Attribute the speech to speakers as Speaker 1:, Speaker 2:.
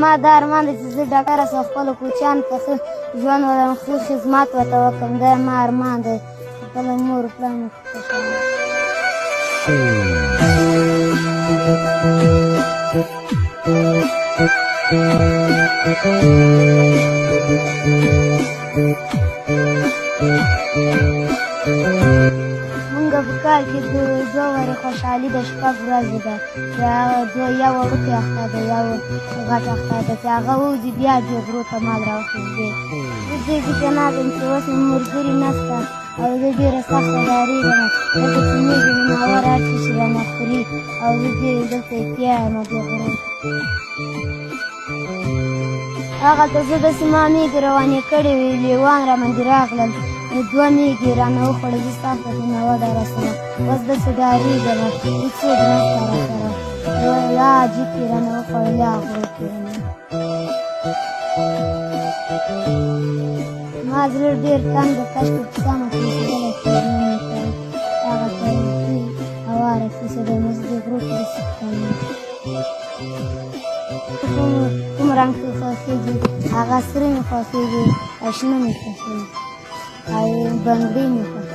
Speaker 1: ما دا ارمان دی چې زه ډاکټره سم، خپلو کوچیانو ته ښه ژوند ولرم، ښه خدمت ورته وکړم. دا زما ارمان دی، خپله مور پلار مې خوشحاله. مونږ په کال کې دوه وارې خوشحالي ده، 6 ورځې ده چې هغه دوه، یو وړوکی اختر دی، یو غټ اختر دی. چې هغه ووځي بیا دې غرو ته مال راوخېږي. زه دې ځکه ناست چې اوس مې ملګري نشته او زه ډېره سخته ډارېږم، ځکه چې مېږې مې ناوړه هر څه شي رانه خوري او زه ډېر دلته احتیا یم دې غرو. هغلته زه داسې ما مېږې روانې کړې وې، لېوان راباندې راغلل، دوه مېږې رانه وخوړې. زه سخته ترې نه وډاره سوم، اوس داسې ډارېږم، هېڅوک نشته راسره. یا عجیب یې رانه وخوړل یا غرو کې رانه. ما زړه ډېر تنګ دی، کاشکې په سمه کې اوسېدلی چې ژوند مې کاوه. هغه تاریخي هواره کیسه ده، اوس دې غرو کې داسې تنګ. کوم رنګ ښه خوښېږي؟ هغه سره مې خوښېږي او شنه مې خوښېږي او بنګړي مې خوښېږي.